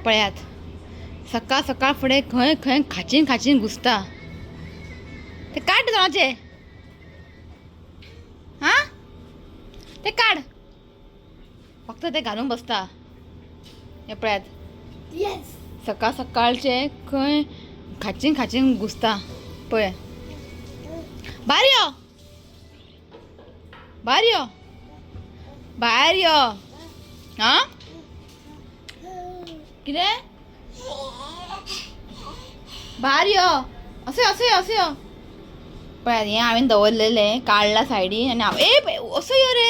पळयात सकाळ सकाळ फुडें खंय खंय खाचीन खाचीन घुसता. ते काड कोणाचे, हां ते काड, फक्त ते घालून बसता. हे पळयात, सकाळ सकाळचे खंय खाचीन खाचीन घुसता. पळय, भायर यो, भायर यो, भायर यो. हां कितें? भायर यो, अशें अशें अशें यो. पळयात, हें हांवें दवरलेलें काडलां सायडीन आनी हांव ए असो यो रे,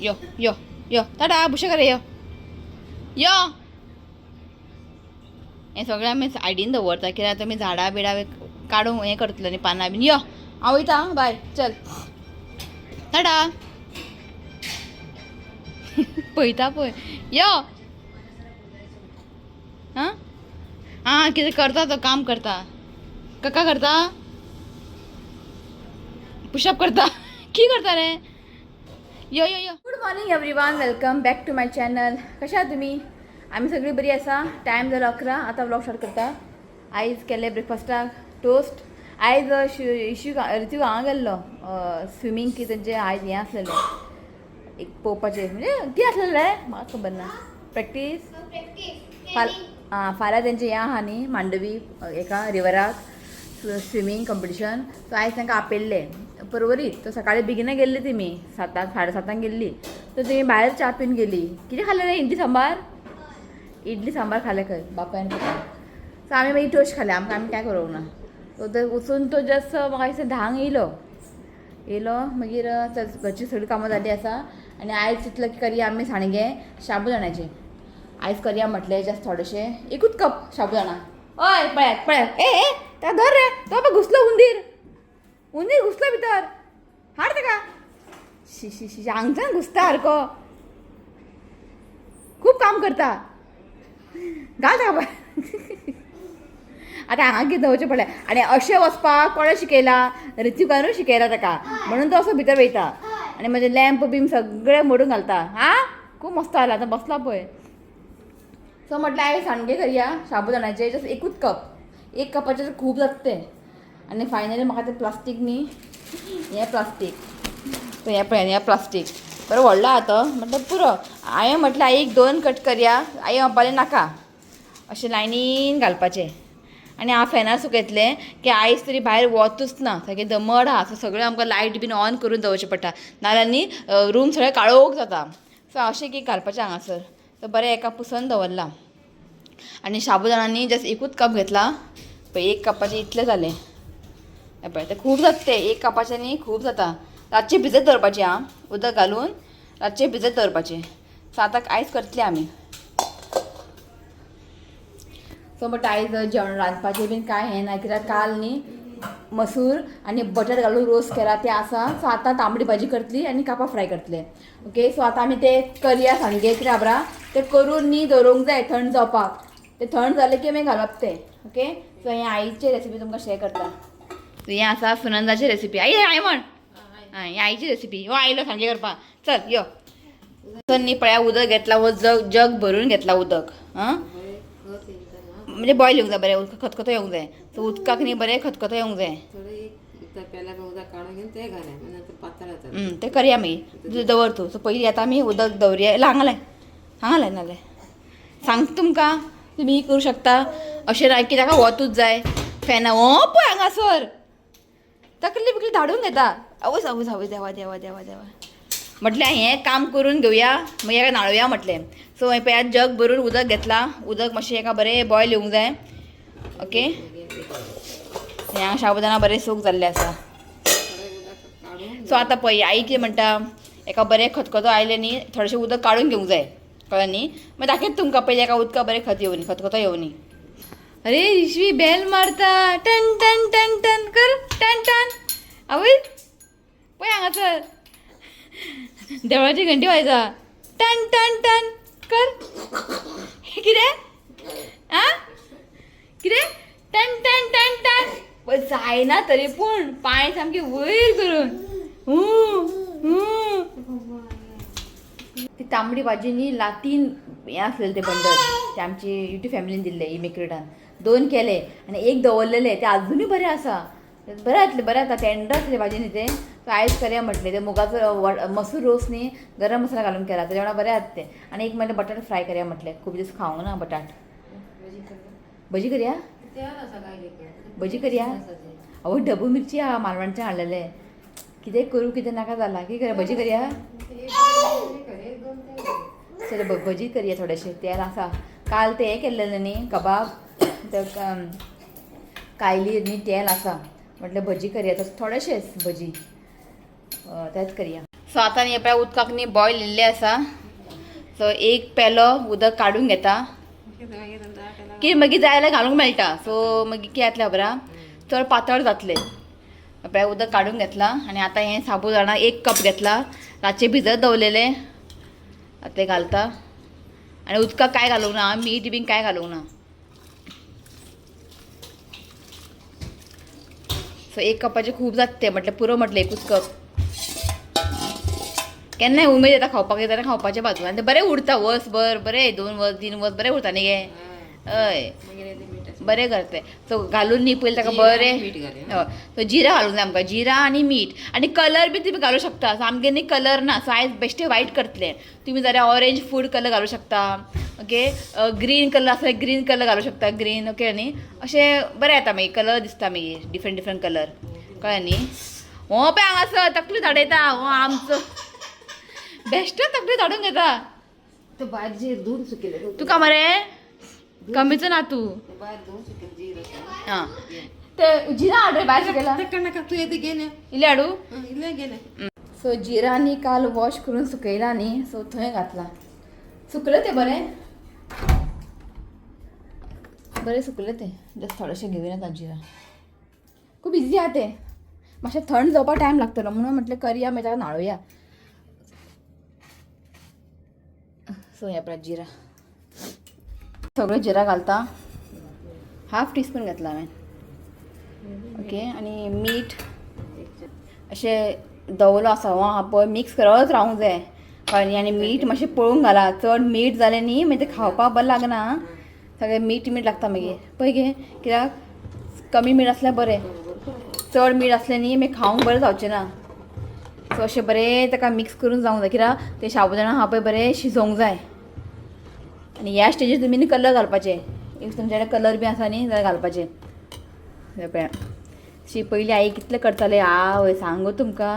यो यो यो, टाटा बुशे करे, यो यो. हें सगळें आमी सायडीन दवरता कित्याक तुमी झाडां बिडां काडूंक हें करतलो न्ही, पानां बीन. यो, हांव वयता, बाय, चल टाटा. पळयता पळय, यो. आं आं कितें करता तो, काम करता, काका करता, पुशअप करता, की करता रे? यो यो यो. Good morning everyone, welcome back to my channel. कशा आहात तुमी? आमी सगळीं बरी आसा. टायम जालो 11, आतां व्लॉग स्टार्ट करता. आयज केले ब्रेकफास्टाक टोस्ट. आयज इशू ऋतू हांगा गेल्लो स्विमींग की तेंचे आयज हें आसलेलें एक पळोवपाचें, म्हणजे कितें आसलेलें म्हाका खबर ना. प्रॅक्टीस फाल आं फाल्यां तेंचें हें आहा न्ही, मांडवी एका रिवराक स्विमींग कंपिटिशन. सो आयज तांकां आपयल्लें परवरीत. तो सकाळी बेगिना गेल्ली तेमी, 7, 7:30 गेल्ली. तर तेमी भायर च्या पिवन गेली. कितें खाल्लें रे? इडली सांबार, इडली सांबार खालें खंय बापायन पुतान. सो आमी मागीर टोस्ट खाले. आमकां आमी कांय करूंक ना. सो ते वचून तो जस्ट म्हाका दिसता 10क येयलो येयलो. मागीर घरची सगळीं कामां जाल्लीं आसा आनी आयज चिंतलें की करया आमी सांडगे शाबूदाण्याचे. आयज करया म्हटलें जस्ट थोडेशें एकूच कप शाबूदाणा. हय पळयात पळयात, ए ए ताका धर रे, तो पळय घुसलो, उंदीर उंदीर घुसलो भितर, हाड ताका. शी शी शी, हांगच्यान घुसता सारको, खूब काम करता. घाल ताका भायर. आतां हांगा कितें दवरचें पडलें. आनी अशें वचपाक कोणें शिकयलां? ऋतिकानूच शिकयला ताका, म्हणून तो असो भितर वयता आनी म्हजें लॅम्प बीम सगळें मोडून घालता. आं खूब मस्त जाला, आतां बसला पळय. सो म्हटलें आयज सांडगे करया शाबूदाण्याचे, जस्ट एकूच कप, एक कपाचें खूब जाता तें. आनी फायनली म्हाका तें प्लास्टीक न्ही, हें प्लास्टीक हें पळय, हें प्लास्टीक बरें व्हडलो आहा तो. म्हटलें पुरो. हांवें म्हटलें आईक दोन कट करया, आई म्हणपाली नाका, अशें लायनीन घालपाचें. आनी हांव फॅनार सुकयतलें की आयज तरी भायर वतूच ना, सारकें दमट आहा. सो सगळें आमकां लायट बीन ऑन करून दवरचें पडटा, नाजाल्यार न्ही रूम सगळें काळोख जाता. सो अशें की घालपाचें हांगासर. सो बरें एका पुसन दवरलां आनी शाबूदाणांनी जस्ट एकूच कप घेतला पळय, एक कपाचें इतलें जालें. हें पळय, तें खूब जाता, तें एक कपाचें न्ही खूब जाता. रातचें भिजत दवरपाचें, आं उदक घालून रातचें भिजत दवरपाचें. सो आतां आयज करतलें आमी. सो बट आयज जेवण रांदपाचें बीन कांय हें ना, कित्याक काल न्ही मसूर आनी बटर घालून रोस केला तें आसा. सो आतां तांबडी भाजी करतली आनी कापां फ्राय करतले. ओके, सो आतां आमी ते करया सांडगे, कित्याक खबर आहा ते करून न्ही दवरूंक जाय थंड जावपाक. ते थंड जालें की मागीर घालप तें. ओके, सो हें आईचे रेसिपी तुमकां शेअर करता. सो हें आसा सुनंदाची रेसिपी. आई आई म्हण, आं ही आईची रेसिपी. हो आयलो सांडगे करपाक, चल यो. सो न्ही पळया उदक घेतला, हो जग जग भरून घेतला उदक. आं म्हणजे बॉयल येवंक जाय, बरें खतखतो येवंक जाय. सो उदकाक न्ही बरें खतखतो येवंक जाय. तें करया मागीर, दवर तूं. सो पयलीं आतां आमी उदक दवरया. हांगा लाय, हांगा लाय, नाल्यार सांगता तुमकां तुमी करूं शकता. अशें ना की ताका वतूच जाय फॅना. हो पळय हांगासर तकली बिकली धाडून घेता. आवयस आवयस आवयस, देवा देवा देवा देवा. म्हटलें हें काम करून घेवया, मागीर हेका न्हाळोवया म्हटलें. सो हें पळयात जग भरून उदक घेतलां, उदक मातशें हेका बरें बॉयल येवंक जाय. ओके, हें हांगा शाबुदाना बरें सूक जाल्लें आसा. सो आतां पळय आई कितें म्हणटा, एका बरें खतखतो आयलें न्ही थोडेशें उदक काडून घेवंक जाय, कळ्ळें न्ही? मागीर दाखयता तुमकां, पयलीं एका उदका बरें खत येवनी, खतखतो येवनी. अरे रिशवी बेल मारता, टन टन टन टन कर, टन टन. आवय पळय हांगासर देवळाची घंटी वाजयता, टन टन टन कर. कितें आं कितें टन टन टन टन. जायना तरी पूण पांय सामके वयर करून. ती तांबडी भाजी न्ही लातीन हें आसलेलें तें बंडल ते आमची युट्यूब फॅमिलीन दिल्ले इमिग्रेटान दोन केले आनी एक दवरलेले ते आजुनूय बरें आसा, बरें जातलें, बरें जाता, टेंडर आसलें भाजी न्ही तें. सो आयज करया म्हटलें ते मुगाचो मसूर रोस न्ही गरम मसाला घालून केला तेज्या वांगडा बरें जाता तें. आनी एक म्हणल्यार बटाट फ्राय करया म्हटलें, खूब दीस खावंक ना बटाट. भजी करया, भजी करया. अहो डबू मिरची आहा मालवणचे हाडलेले, कितें करूं कितें नाका जाला. कितें करया, भजी करया? चल भजी करया, थोडेशे तेल आसा. काल ते हें केल्लेलें न्ही कबाब, ते कायली न्ही तेल आसा, म्हटलें भजी करया तशें थोडेशेच भजी तेच करया. सो आतां न्ही पळय उदकाक न्ही बॉयल इल्लें आसा. सो एक पेलो उदक काडून घेता की मागीर जाय जाल्यार घालूंक मेळटा. सो मागीर कितें जातलें खबर आहा, चड पातळ जातलें. पळय उदक काडून घेतलां आनी आतां हें साबुदाणा एक कप घेतला, रातचें भिजत दवरलेलें, आतां तें घालता. आनी उदकाक कांय घालूंक ना, मीठ बीन कांय घालूंक ना. सो एक कपाचें खूब जाता तें, म्हटलें पुरो म्हटलें एकूच कप. केन्नाय उमेद येता खावपाक जाल्यार खावपाचें बाजू, आनी तें बरें उरता वर्सभर, बरें 2 वर्स 3 वर्स बरें उरता न्ही गे. हय बरें करते. सो घालून न्ही पयलीं ताका बरें, हय सो जिरा घालूंक जाय आमकां, जिरा आनी मीठ आनी कलर बी तुमी घालूं शकता. सो आमगे न्ही कलर ना, सो आयज बेश्टे वायट करतलें. तुमी जाल्यार ऑरेंज फूड कलर घालूं शकता, ओके, ग्रीन कलर आसा ग्रीन कलर घालूं शकता, ग्रीन ओके. न्ही अशें बरें येता मागीर कलर दिसता मागीर डिफरंट डिफरंट कलर, कळ्ळें न्ही. हो पळय हांगासर तकली धाडयता, हो आमचो बेश्टो तकली धाडून घेता. भायर जीर धुवन सुकयलें. तुका मरे कमीचो ना तूं. भायर धुवन सुकयलें जीर. आं ते जिरा हाड रे भायर सुकयला. ताका नाका, तूं येता घेन. इल्लें हाडूं? इल्लें घेन. सो जिरा न्ही काल वॉश करून सुकयला न्ही, सो थंय घातला. सुकलें तें बरें बरें सुकलें तें. जस्ट थोडेशें घेवया आतां जिरा. खूब इजी आहा तें, मातशें थंड जावपाक टायम लागतलो म्हणून म्हटलें करया, मागीर ताका न्हाळोया. सो हें पळय जिरा, सगळें जिरा घालता, हाफ टीस्पून घातला हांवें, ओके. आनी मीठ अशें दवलो आसा हो आहा पळय, मिक्स करत रावूंक जाय, कळ्ळें न्ही. आनी मीठ मातशें पळोवन घाला, चड मीठ जालें न्ही मागीर तें खावपाक बरें लागना, सगळें मीठ मीठ लागता मागीर. पळय गे कित्याक कमी मीठ आसल्यार बरें, चड मीठ आसलें न्ही मागीर खावंक बरें जावचें ना. सो अशें बरें ताका मिक्स करून जावंक जाय, कित्याक तें साबुदाणा आहा पळय बरें शिजोवंक जाय. आनी ह्या स्टेजीर तुमी न्ही कलर घालपाचे, if तुमचे कडेन कलर बी आसा न्ही जाल्यार घालपाचे. पळया शी पयलीं आई कितलें करताले, आवय सांगू तुमकां.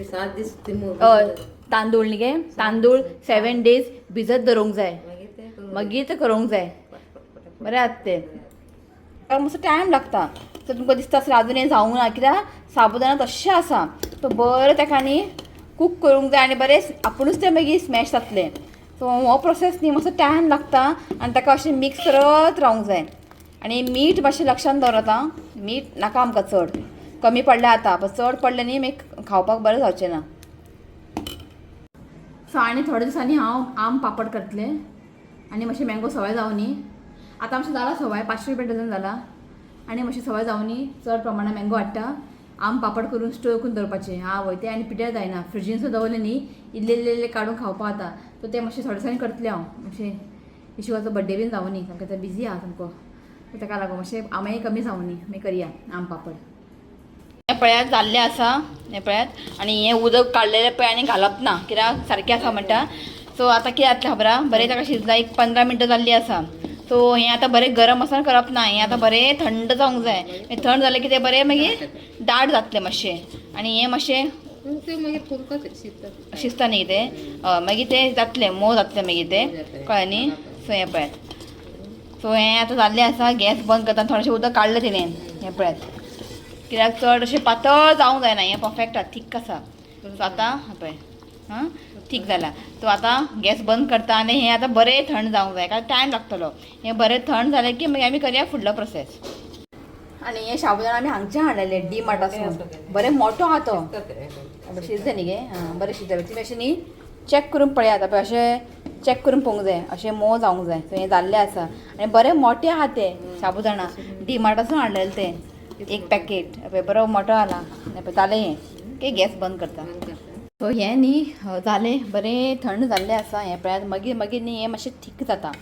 7 दीस. हय तांदूळ न्ही गे, तांदूळ 7 डेज भिजत दवरूंक जाय, मागीर तें करूंक जाय, बरें जाता तें. मातसो टायम लागता. सो तुमकां दिसता आसलें आजून हें जावंक ना, कित्याक साबुदाणा तशें आसा, तो बरें ताका न्ही कूक करूंक जाय आनी बरें आपुणूच तें मागीर स्मॅश जातलें. सो हो प्रोसेस न्ही मातसो टायम लागता आनी ताका अशें मिक्स करत रावंक जाय. आनी मीठ मातशें लक्षान दवरात आं, मीठ नाका आमकां चड, कमी पडलें आतां, पण चड पडलें न्ही मागीर खावपाक बरें जावचें ना. सो आनी थोड्या दिसांनी हांव आम पापड करतलें आनी मातशें मँगो सवाय जावं न्ही. आतां मातशें जाला सवाय, 500 रुपया डझन जाला, आनी मातशें सवाय जावं न्ही, चड प्रमाणान मँगो हाडटा, आम पापड करून स्टोर करून दवरपाचें. आवय तें आनी पिड्ड्यार जायना, फ्रिजीन सुद्दां दवरलें न्ही इल्लें इल्लें इल्लें काडून खावपाक जाता. सो तें मातशें थोड्या दिसांनी करतलें हांव. मातशें इशुवाचो बड्डे बीन जावं न्ही, सामकें आतां बिजी आहा सामको, ताका लागून मातशें आमेय कमी जावं न्ही, मागीर करया आम पापड. हें पळयात जाल्लें आसा, हें पळयात. आनी हें उदक काडलेलें पळय आनी घालप ना, कित्याक सारकें आसा म्हणटा. सो आतां कितें जातलें खबर आहा, बरें ताका शिजलां, एक 15 मिनटां जाल्लीं आसा. सो हें आतां बरें गरम आसा करप ना, हें आतां बरें थंड जावंक जाय. थंड जालें की तें बरें मागीर दाट जातलें मातशें. आनी हें मातशें शिजता न्ही तें, मागीर तें जातलें मोव जातलें मागीर तें, कळ्ळें न्ही. सो हें पळयात, सो हें आतां जाल्लें आसा. गॅस बंद करता, थोडेशें उदक काडलें तिणें. हें पळयात, कित्याक चड अशें पातळ जावंक जायना, हें परफेक्ट आसा, थीक आसा. सो आतां पळय हां थीक जाला. सो आतां गॅस बंद करता आनी हें आतां बरें थंड जावंक जाय, कारण टायम लागतलो. हें बरें थंड जालें की मागीर आमी करया फुडलो प्रोसेस. आनी हें साबुदाणा आमी हांगचें हाडलेलें डी मार्टासून, बरें मोटो आहा तो, शिजलें न्ही गे. आं बरें शिजलें. तुमी अशें न्ही चॅक करून पळयात, पळय अशें चॅक करून पळोवंक जाय, अशें मोव जावंक जाय. सो हें जाल्लें आसा आनी बरें मोटें आहा तें साबुदाणा, डी मार्टासून हाडलेलें तें एक पॅकेट. पळय बरो मोटो आला, पळय जालें हें. ओके गॅस बंद करता. सो हें न्ही जालें बरें थंड जाल्लें आसा. हें पळयात मागीर मागीर न्ही हें मातशें थीक जाता.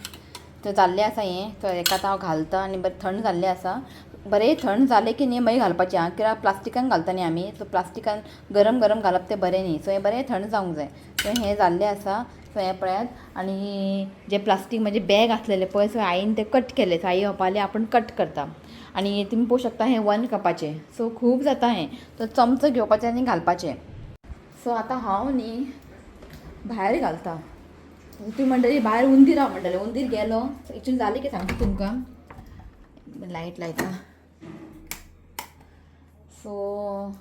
तो जाल्लें आसा हें. तो हेका आतां हांव घालता आनी बरें थंड जाल्लें आसा. बरें थंड जालें की न्ही मागीर घालपाचें आं, कित्याक प्लास्टिकान घालता न्ही आमी. सो प्लास्टिकान गरम गरम घालप तें बरें न्ही. सो हें बरें थंड जावंक जाय. सो हें जाल्लें आसा. सो हें पळयात. आनी जें प्लास्टीक म्हजें बॅग आसलेलें पळय, सो आईन तें कट केलें. सो आई म्हणपाली आपूण कट करता. आनी तुमी पळोवंक शकता हें 1 कपाचें. सो खूब जाता हें. तो चमचो घेवपाचें आनी घालपाचें. सो आतां हांव न्ही भायर घालता. तुमी म्हणटली भायर उंदीर आहा म्हणटले, उंदीर गेलो. एक्चुली जालें की सांगता तुमकां. लायट लायता. सो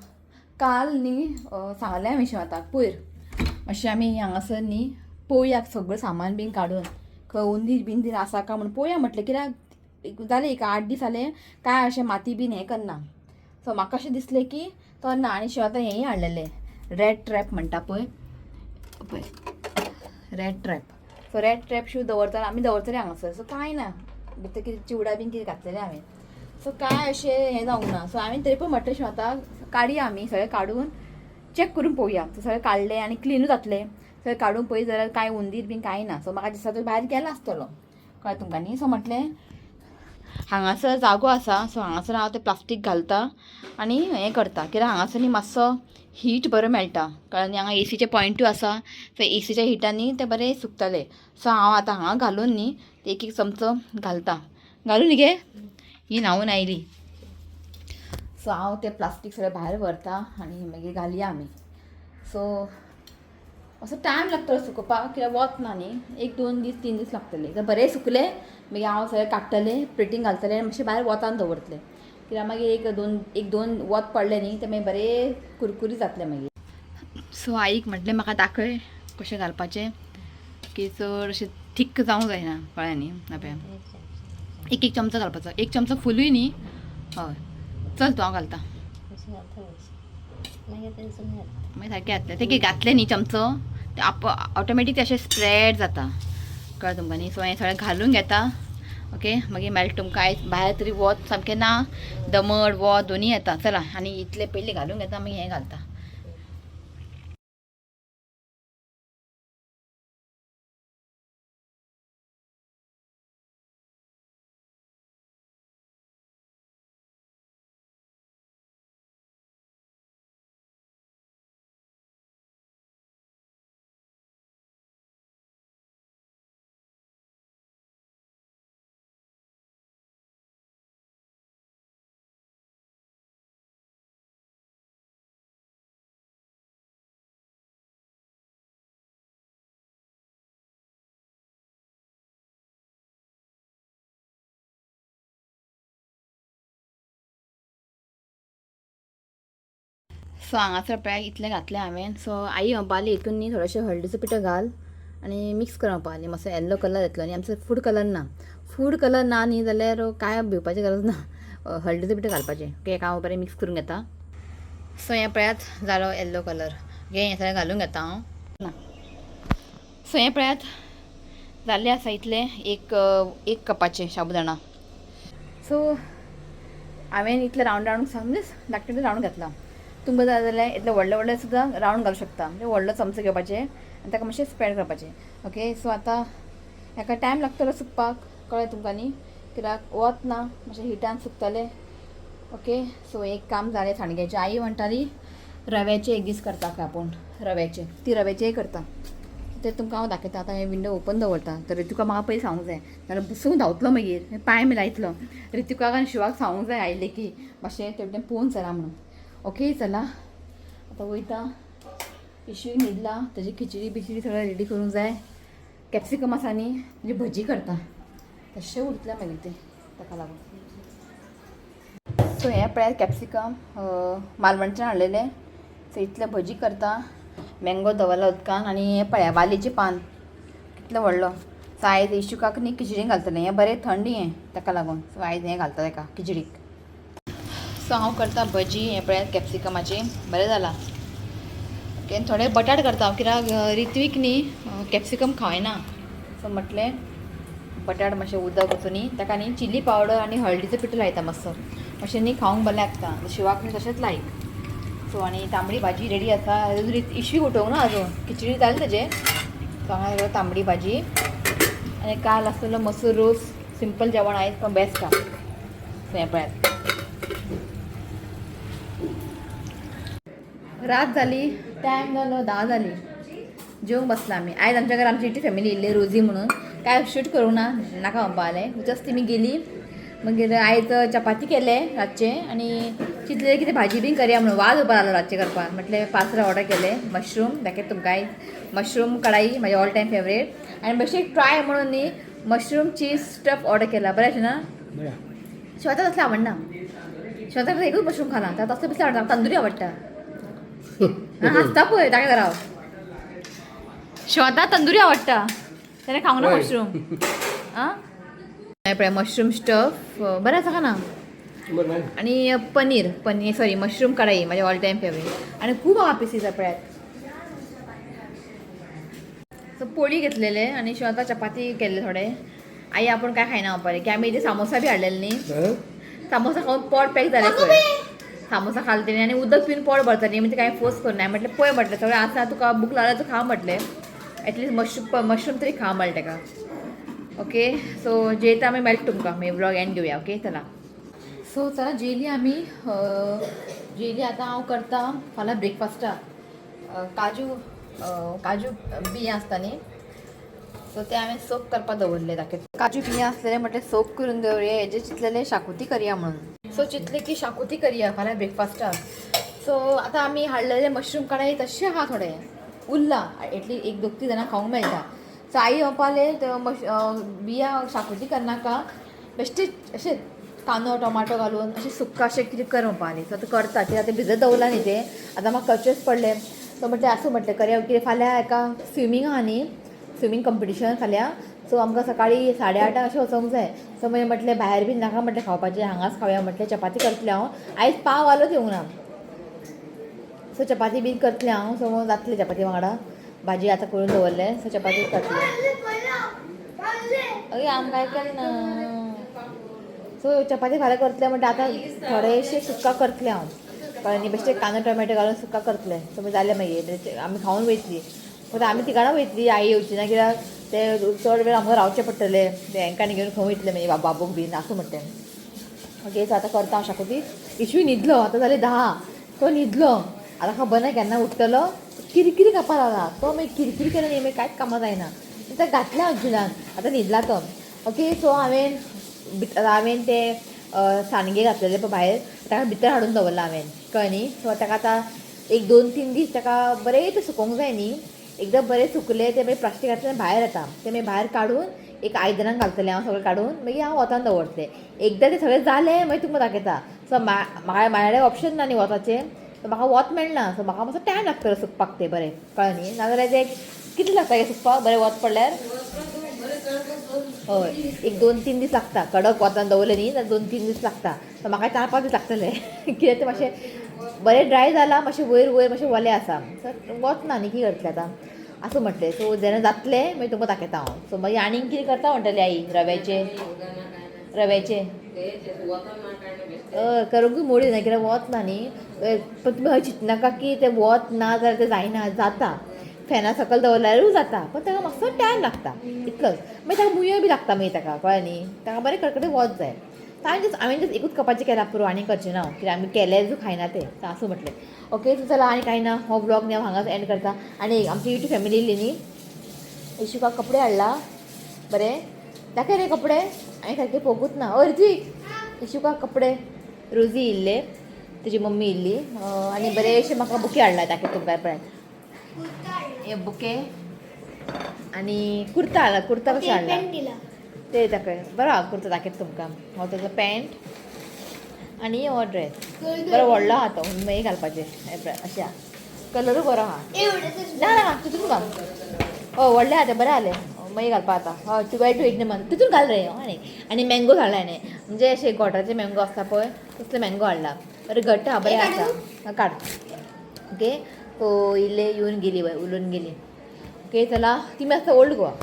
काल न्ही सांगलें हांवें शिवाताक पयर मातशें आमी हांगासर न्ही पळोवया सगळें सामान बीन काडून खंय उंदीर बिंदीर आसा काय म्हूण पळोवया म्हटलें. कित्याक जालें एक 8 दीस जाले काय अशें माती बीन हें करना. सो म्हाका अशें दिसलें की तो ना. आनी शिवातान हेंय हाडलेलें रेड ट्रॅप म्हणटा पळय, पळय rat trap. So rat trap Shiv दवरता, आमी दवरतले हांगासर. सो कांय ना, भितर कितें चिवडा बीन कितें घातलेलें हांवें. सो कांय अशें हें जावंक ना. सो हांवें तरी पण म्हटलें शिव आतां काडया आमी सगळें काडून चॅक करून पळोवया. सो सगळें काडलें आनी क्लिनूय जातलें. सगळें काडून पळयत जाल्यार कांय उंदीर बीन कांय ना. सो म्हाका दिसता तो भायर गेला आसतलो, कळ्ळें तुमकां न्ही. सो म्हटलें हांगासर जागो आसा. सो हांगासर हांव तें प्लास्टीक घालता आनी हें करता, कित्याक हांगासर न्ही मातसो हीट बरो मेळटा. कळ्ळें न्ही. हांगा एसीचे पॉयंटूय आसा. सो एसीच्या हिटांनी ते बरें सुकतले. सो हांव आतां हांगा घालून न्ही एक एक चमचो घालता. घालून न्ही गे ही न्हांवून आयली. सो हांव तें प्लास्टीक सगळें भायर व्हरता आनी मागीर घालया आमी. सो असो टायम लागतलो सुकोवपाक, कित्याक वत ना न्ही, 1-2 दीस 3 दीस लागतले. तर बरें सुकलें मागीर हांव सगळें काडटलें, प्लेटीन घालतलें आनी मातशें भायर वतान दवरतलें, कित्याक मागीर एक दोन वत पडलें न्ही तें मागीर बरें कुरकुरी जातलें मागीर. सो आईक म्हटलें म्हाका दाखय कशें घालपाचें, की चड अशें थीक जावंक जायना, कळ्ळें न्ही. पळय एक एक चमचो घालपाचो, एक चमचो फुलूय न्ही. हय चल तूं, हांव घालता. मागीर सारकें घातलें तें घातलें न्ही चमचो, ते आप ऑटोमॅटीक अशें स्प्रेड जाता, कळ्ळें तुमकां न्ही. सो हें सगळें घालून घेता. ओके मागीर मेळटा तुमकां. आयज भायर तरी वत सामकें ना, दमट वत दोनूय येता. चला आनी इतलें पयलीं घालून घेता, मागीर हें घालता. सो हांगासर पळय इतलें घातलें हांवें. सो आई म्हणपाली हितून न्ही थोडेशें हळदीचो पिठो घाल आनी मिक्स कर म्हणपाली, मातसो येल्लो कलर येतलो. आनी आमचो फूड कलर ना, फूड कलर ना न्ही जाल्यार कांय भिवपाची गरज ना, हळदीचो पिठो घालपाचें. ओके हांव बरें मिक्स करून घेता. सो हें पळयात जालो येल्लो कलर. ओके हें सगळें घालून घेता हांव ना. सो हें पळयात जाल्लें आसा इतलें एक कपाचें साबुदाणा. सो हांवें इतलें रावंड रावंड म्हणजे धाकटें रावंड घातलां. तुमकां जाय जाल्यार इतलें व्हडलें व्हडलें सुद्दां रावंड घालूंक शकता, म्हणजे व्हडलो चमचो घेवपाचें आनी ताका मातशें स्प्रेड करपाचें. ओके सो आतां हेका टायम लागतलो सुकपाक, कळ्ळें तुमकां न्ही, कित्याक वत ना, मातशें हिटान सुकतलें. ओके सो एक काम जालें सांडग्याचें. आई म्हणटाली रव्याचें एक दीस करता काय आपूण, रव्याचें, ती रव्याचेंय करता, तें तुमकां हांव दाखयता. आतां हें विंडो ओपन दवरता, तर ऋतुका म्हाका पयलीं सांगूंक जाय, नाल्यार बसूंक धांवतलो मागीर पांय बी लायतलो. ऋतुकाक आनी शिवाक सांगूंक जाय आयलें की मातशें तेवटेन पळोवन चला म्हणून. ओके चला आतां वयता. इशूय न्हिदला, तेजी खिचडी बिचडी सगळें रेडी करूंक जाय. कॅप्सिकम आसा न्ही, म्हणजे भजी करता, तशें उरतलें मागीर तें ताका लागून. सो हें पळयात कॅप्सिकम मालवणच्यान हाडलेलें. सो इतलें भजी करता. मँगो दवरला उदकान. आनी हें पळया वालीचें पान कितलें व्हडलो. सो आयज इशुकाक न्ही खिचडीन घालतलें, हें बरें थंड हें ताका लागून. सो आयज हें घालता ताका खिचडीक. सो हांव करता भजी. हें पळयात कॅप्सिकमाची बरें जालां. ओके थोडे बटाट करता हांव, कित्याक रित्वीक न्ही कॅप्सिकम खायना. सो म्हटलें बटाट मातशें उदक वचून न्ही ताका न्ही चिली पावडर आनी हळदीचो पिठो लायता मातसो, मातशें न्ही खावंक बरें लागता. शिवाक न्ही तशेंच लायक. सो आनी तांबडी भाजी रेडी आसा. अजून इशवी उठोवंक ना, अजून खिचडी जाली तेजे. सो हांगा तांबडी भाजी आनी काल आसलेलो मसूर रोस. सिंपल जेवण आयज पण बेस्ट आहा. सो हें पळयात, रात जाली, टायम जालो 10 जाली, जेवंक बसला आमी. आयज आमच्या घरा आमची इतली फॅमिली येयल्ली रोजी म्हणून. काय शूट करूंक ना, नाका म्हणपा जालें. जस्ट तिमी गेली. मागीर आयज चपाती केले रातचे आनी चिंतलें कितें भाजी बीन करया म्हणून. वाज उबो रावलो रातचें करपाक. म्हटलें पार्सल ऑर्डर केलें मशरूम. दाखयता तुमकां आयज मशरूम कढाई, म्हाजी ऑल टायम फेवरेट. आनी बेश्टें ट्राय म्हणून न्ही मशरूम चीज स्टफ ऑर्डर केला. बरें अशें ना? शिवाता तसलें आवडना. शिवाता एकूच मशरूम खाला, ताका तसलें बिसलें आवडटा. तंदुरी आवडटा. हांसता पळय ताका राव. शिवाता तंदुरी आवडटा, ताणें खावंक ना मशरूम. आं, पळय मशरूम स्टफ बरें आसा का ना? आनी पनीर पनीर सॉरी मशरूम कढाई म्हाजे ऑल टायम फेवरेट. आनी खूब आहा पिसीस पळयात. सो पोळी घेतलेले आनी शिवाता चपाती केल्ले थोडे. आई आपूण काय खायना म्हणपाक की आमी इथे सामोसा बी हाडलेले न्ही. सामोसा खावन पोट पॅक जालें पळय. सामोसा खाले तेणी आनी उदक पिवन पोट भरता न्ही. म्हणजे कांय फोर्स करूं म्हटलें. पळय म्हटलें, सगळें आसा, तुका भूक लागल्या तूं खा म्हटलें. एटलीस्ट मशरूम तरी खा म्हणलें ताका. ओके, सो जेयता आमी, मेळटा तुमकां. मागीर व्लॉग एंड घेवया. ओके, चला. सो चला, जेली आमी, जेली. आतां हांव करता फाल्यां ब्रेकफास्टाक काजू काजू बियां आसता न्ही, सो ते हांवें सोक करपाक दवरले. दाखयता. काजू बियां आसलेले म्हटलें सोक करून दवरया, हेजे चिंतलेले शाकुती करया म्हणून. सो चिंतलें की शाकुती करया फाल्यां ब्रेकफास्टाक. सो आतां आमी हाडलेले मशरूम कढाई तशें आहा, थोडे उरला, एटलीस्ट एक दोग तीग जाणां खावंक मेळटा. सो आई म्हणपाले बियां शाकुती करनाका, बेश्टे अशें कांदो टोमाटो घालून अशें सुक्का अशें कितें कर म्हणपाली. सो आतां करता कित्याक आतां भिजत दवरला न्ही तें, आतां म्हाका करचेंच पडलें. सो म्हटलें आसूं, म्हटलें करया. कितें फाल्यां एका स्विमींग आहा न्ही, स्विमींग कंपिटिशन फाल्यां. सो आमकां सकाळीं 8:30 अशें वचोंक जाय. सो मागीर म्हटलें भायर बीन नाका म्हटलें खावपाचें, हांगाच खावया म्हटलें. चपाती करतलें हांव आयज, पाव आलोच येवंक ना. सो चपाती बीन करतलें हांव. सो जातलें चपाती वांगडा, भाजी आतां करून दवरलें. सो चपाती करतलें. अगे आमकां काय ना. सो चपाती फाल्यां करतलें म्हणटा, आतां थोडेशें सुक्का करतलें हांव, कळ्ळें न्ही? बेश्टें कांदो टोमॅटो घालून सुक्का करतलें. सो मागीर जालें, मागीर आमी खावन वयतलीं. फक्त आमी तिगां वयतलीं, आई येवची ना, कित्याक ते चड वेळ आमकां रावचें पडटलें. ते हेंकां घेवन खंय वयतलें मागीर बाबूक बीन आसूं म्हणटें. ओके, सो आतां करता हांव शाकुती. इशवी न्हिदलो, आतां जालें 10, तो न्हिदलो. आतां खबर ना केन्ना उठतलो. किरकिरी खावपाक लागला तो. मागीर किरकिरी केला न्ही, मागीर कांयच कामां जायना. ताका घातलें हांव झुलान, आतां न्हिदला तो. ओके, सो हांवें ते सांडगे घातलेले पळय भायर, ताका भितर हाडून दवरला हांवें, कळ्ळें न्ही? सो ताका आतां एक 2-3 दीस ताका बरें ते सुकोवंक जाय न्ही. एकदम बरें सुकले ते मागीर प्लास्टिकांतल्यान भायर येता. ते मागीर भायर काडून एक आयदनान घालतलें हांव, सगळें काडून मागीर हांव वतान दवरतलें. एकदां तें सगळें जालें मागीर तुमकां दाखयता. सो म्हाका कडेन ऑप्शन ना न्ही वताचें. सो म्हाका वत मेळना. सो म्हाका मातसो टायम लागतलो सुकपाक तें बरें, कळ्ळें न्ही? नाजाल्यार तें कितलें लागता गे सुकपाक बरें वत पडल्यार? हय, एक 2-3 दीस लागता. कडक वतान दवरलें न्ही जाल्यार 2-3 दीस लागता. सो म्हाका 4-5 दीस लागतले, कित्याक तें मातशें बरें ड्राय जालां, मातशें वयर वयर मातशें वलें आसा. सो वत ना न्ही, कितें करतलें आतां? आसूं म्हटलें. सो जेन्ना जातलें मागीर तुमकां दाखयता हांव. सो मागीर आनीक कितें करता म्हणटली आई? रव्याचें रव्याचें करूंकूय मोडी ना, कित्याक वत ना न्ही. पण तुमी हय चिंतनाका की तें वत ना जाल्यार तें जायना. जाता, फेना सकयल दवरल्यारूय जाता, पण ताका मातसो टायम लागता इतलोच. मागीर ताका मुयो बी लागता मागीर ताका, कळ्ळें न्ही? ताका बरें कडकडीत वत जाय. हांवें जस्ट एकूच कपाचें केलां पुरो, आनी करचें ना हांव, कित्याक आमी केल्यारूय खायना तें. आसूं म्हटलें. ओके, सो चला, आनी कांय ना. हो ब्लॉग न्ही हांव हांगाच एंड करता. आनी आमची युट्यूब फॅमिली येयल्ली न्ही, इशुका कपडे हाडला बरें. दाखय रे कपडे, हांवें सारके पळोवंकूच ना. हय ऋत्वीक, इशुका कपडे. रोजी येयल्ले, तुजी मम्मी येयल्ली आनी बरेशे म्हाका बुके हाडला. दाखय तुमकां, पळयात हे बुके आनी कुर्ता हाडला. कुर्ता कसो हाडला ते दाखय. बरो आहा कुर्ता, दाखयता तुमकां. हो ताजो पॅन्ट आनी हो ड्रेस बरो व्हडलो आहा तो, मागीर घालपाचें. हे पळय, अशें आहा, कलरूय बरो आहा. ना ना, तितून घाल. हय, व्हडलें आहा तें, बरें जालें, मागीर घालपा आतां. हय, 12 to 8 month तितून घाल रे. आनी आनी मँगो घाला हाणें, म्हणजे अशें गोठाचे मँगो आसता पळय तसले मँगो हाडला. बरें घट्ट आहा, बरें आसा, काड. ओके, सो इल्ले येवन गेली बाय, उलोवन गेली. ओके, चला, तिमी आसता ओल्ड गोवा.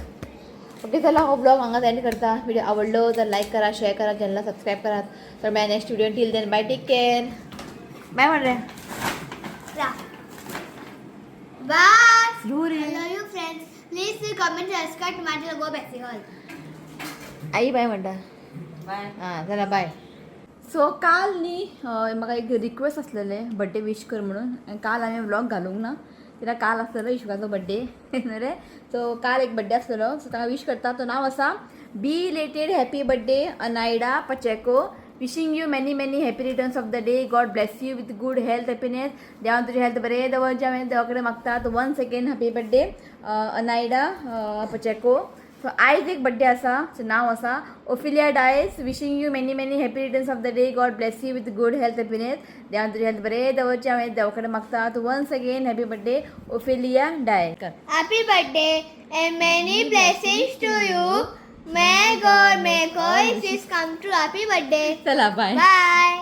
ओके, चला, हो ब्लॉग हांगाच एंड करता. व्हिडिओ आवडलो तर लायक करा, शेअर करा, चॅनलला सबस्क्राईब करा. तर my next video. Till then, bye, take care, bye म्हण रे. Bye. Slow ray. I love you friends. Please comment, subscribe to my channel. Go back hall. I bye म्हणटा. बाय. आं चला बाय. सो काल न्ही म्हाका एक रिक्वेस्ट आसलेलें बड्डे विश कर म्हणून आनी काल हांवें व्लॉग घालूंक ना कित्याक काल आसलेलो इशुकाचो बड्डे न्हू रे. सो काल एक बड्डे आसलेलो, सो ताका विश करता. तो नांव आसा belated happy birthday Anaida Pacheco. Wishing you many many happy returns of the day. God bless you with good health, happiness. देवान तुजें हेल्थ बरें दवरचें हांवें देवा कडेन मागता. Once again happy birthday Anaida Pacheco. So आयज एक बड्डे आसा, सो नांव आसा Ophelia Dias. Wishing you many many happy returns of the day. God bless you with good health, happiness. देवान तुजें हेल्थ बरें दवरचें हांवें देवा कडेन मागता. Once again happy birthday Ophelia Dias. Happy birthday and many blessings to you. May God make all wishes come true. Happy birthday. चला बाय. Bye.